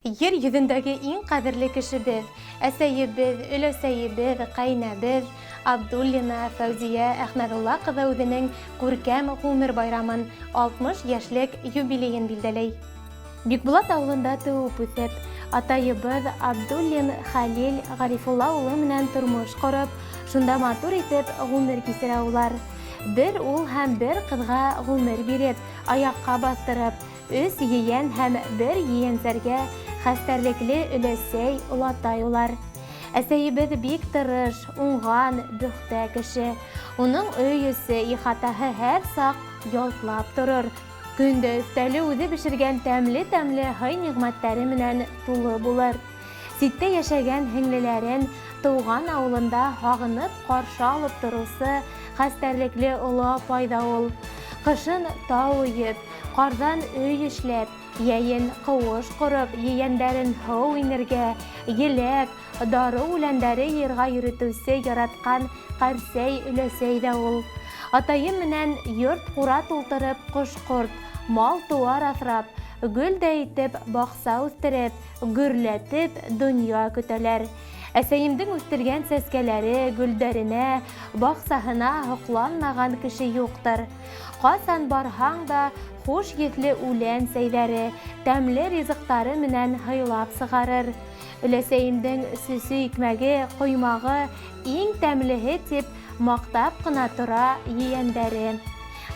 Ер йөҙөндәге иң ҡәҙерле кешебеҙ, әсәйебеҙ, өләсәйебеҙ, ҡәйнәбеҙ Абдуллина Фәүзиә Әхмәҙулла ҡыҙы үҙенең күркәм ғүмер байрамын, 60 йәшлек юбилейын билдәләй. Бикбулат ауылында тыуып үҫеп, атайыбыҙ Абдуллин Хәлил Ғарифулла улы менән тормош ҡороп, шунда матур итеп ғүмер кисерә улар. Бер ул һәм бер ҡыҙға ғүмер биреп, аяҡҡа баҫтырып, өс ейән һәм бер ейәнсәргә хәстәрлекле өләсәй, олатай улар. Әсәйебеҙ бик тырыш, уңған, бөхтә кеше. Уның өй эсе, ихатаһы һәр саҡ ялтлап торор. Көн дә өҫтәле үҙе бешергән тәмле-тәмле һый-ниғмәттәре менән тулы булыр. Ситтә йәшәгән һеңлеләрен тыуған ауылында һағынып ҡаршы алып тороусы хәстәрлекле оло апай ҙа ул. Ҡышын тау өйөп, ҡарҙан өй эшләп, йәйен ҡыуыш ҡороп, ейәндәрен һыу инергә, еләк, дарыу үләндәре йыйырға йөрөтөүсе яратҡан ҡәрсәй, өләсәй ҙә ул. Атайым менән йорт-ҡура тултырып ҡош-ҡорт, мал-тыуар аҫрап, гөл дә итеп баҡса үҫтереп, гөрләтеп донъя көтәләр. Әсәйемдең үҫтергән сәскәләре, гөлдәренә, баҡсаһына һоҡланмаған кеше юҡтыр. Ҡасан барһаң да, хуш еҫле үлән сәйҙәре, тәмле ризыҡтары менән һыйлап сығарыр. Өләсәйемдең сөсө икмәге, ҡоймағы иң тәмлеһе тип маҡтап ҡына тора ейәндәре.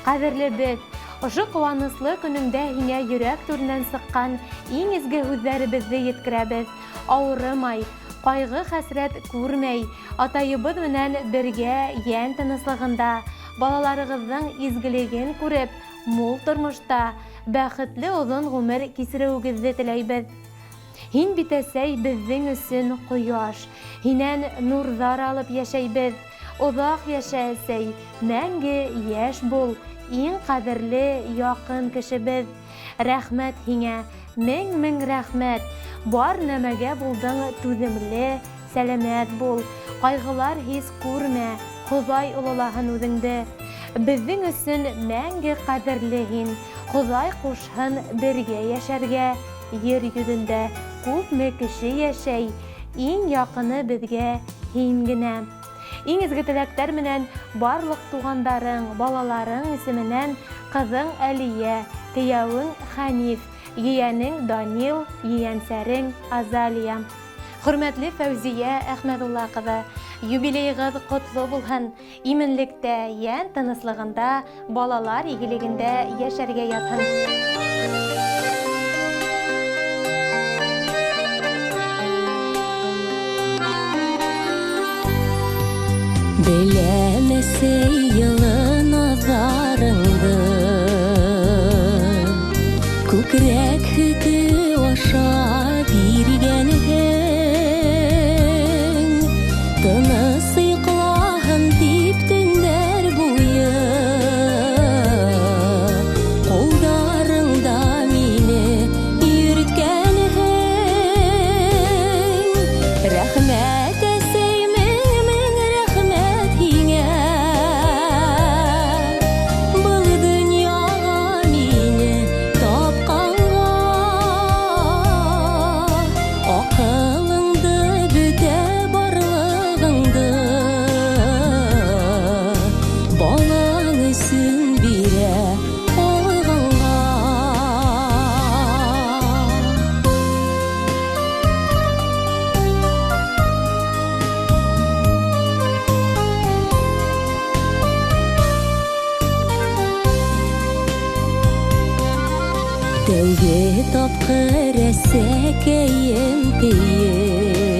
Ҡәҙерлебеҙ, ошо ҡыуаныслы көнөңдә һиңә йөрәк түренән сыҡҡан иң изге һүҙҙәребеҙҙе еткерәбеҙ. Ауырымай, ҡайғы-хәсрәт күрмәй, атайыбыҙ менән бергә йән тыныслығында, балаларығыҙҙың изгелеген күреп, мул тормошта, бәхетле оҙон ғүмер кисереүегеҙҙе теләйбеҙ. Һин бит, әсәй, беҙҙең өсөн ҡояш. Һинән нурҙар алып йәшәйбеҙ. Оҙаҡ йәшә, әсәй, мәңге йәш бул, иң ҡәҙерле, яҡын кешебеҙ. Рәхмәт һиңә, мең-мең рәхмәт. Бар нәмәгә булдың түҙемле, сәләмәт бул, ҡайғылар һис күрмә, Хоҙай ололаһын үҙеңде. Беҙҙең өсөн мәңге ҡәҙерле һин, Хоҙай ҡушһын бергә йәшәргә. Ер йөҙөндә күпме кеше йәшәй, иң яҡыны беҙгә һин генә. Иң изге теләктәр менән барлыҡ туғандарың, балаларың исеменән ҡыҙың Әлиә, кейәүең Хәниф, ейәнең Данил, ейәнсәрең Азалия. Хөрмәтле Фәүзиә Әхмәҙулла ҡыҙы, юбилейығыҙ ҡотло булһын! Именлектә, йән тыныслығында, балалар игелегендә йәшәргә яҙһын. Беләм, әсәй, йылы назарыңды, Күкрәк һөтө аша биргәнһең. Тыныс йоҡлаһын дип төндәр буйы Ҡулдарыңда мине йөрөткәнһең. Рәхмәт, әсәй, мең-мең рәхмәт һиңә, Был донъяға мине тапҡанға. Аҡылыңды, бөтә барлығыңды балаң өсөн бирә алғанға. Тәүге тапҡыр әсәкәйем тейеп,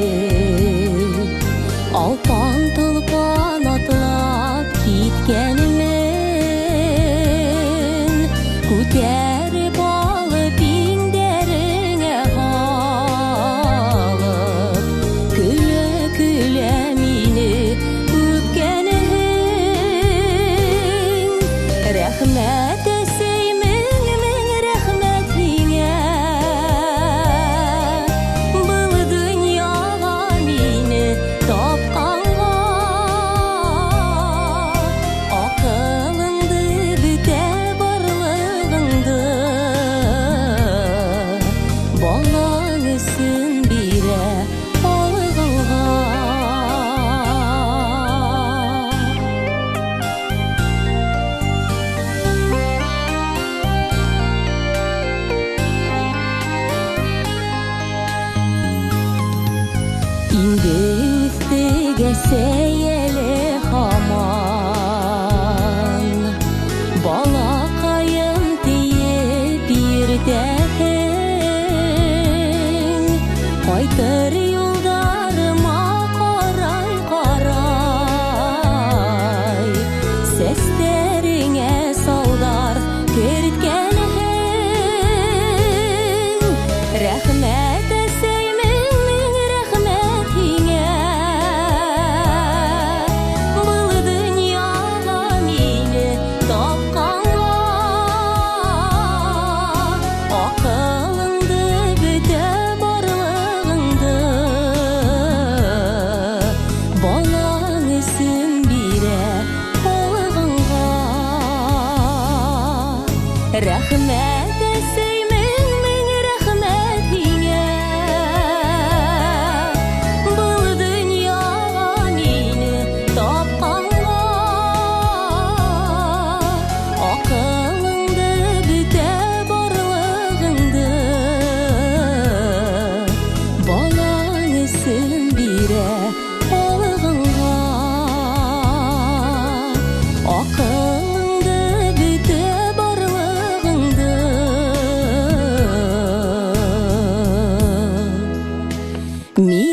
Алпан-толпан атлап киткәнмен. Күтәреп алып иңдәреңә һалып, Көлә-көлә мине үпкәнһең. Рәхмәт, әсәй, мең-мең рәхмәт һиңә, Был донъяға мине тапҡанға. Әсәй әле һаман. Балаҡайым тиеп йөрөтәһең. Ҡайтыр юлдарыма ҡарай-ҡарай, Сәстәреңә салдар керткәнһең. Рәхмәт, әсәй, мең-мең рәхмәт һиңә. Был донъяға мине тапҡанға. Аҡылыңды, бөтә барлығыңды балаң өсөн бирә алғанға. Рәхмәт, әсәй, мең-мең рәхмәт һиңә. Был донъяға мине тапҡанға. Аҡылыңды, бөтә барлығыңды балаң өсөн бирә алғанға. Аҡылыңды, бөтә барлығыңды минең.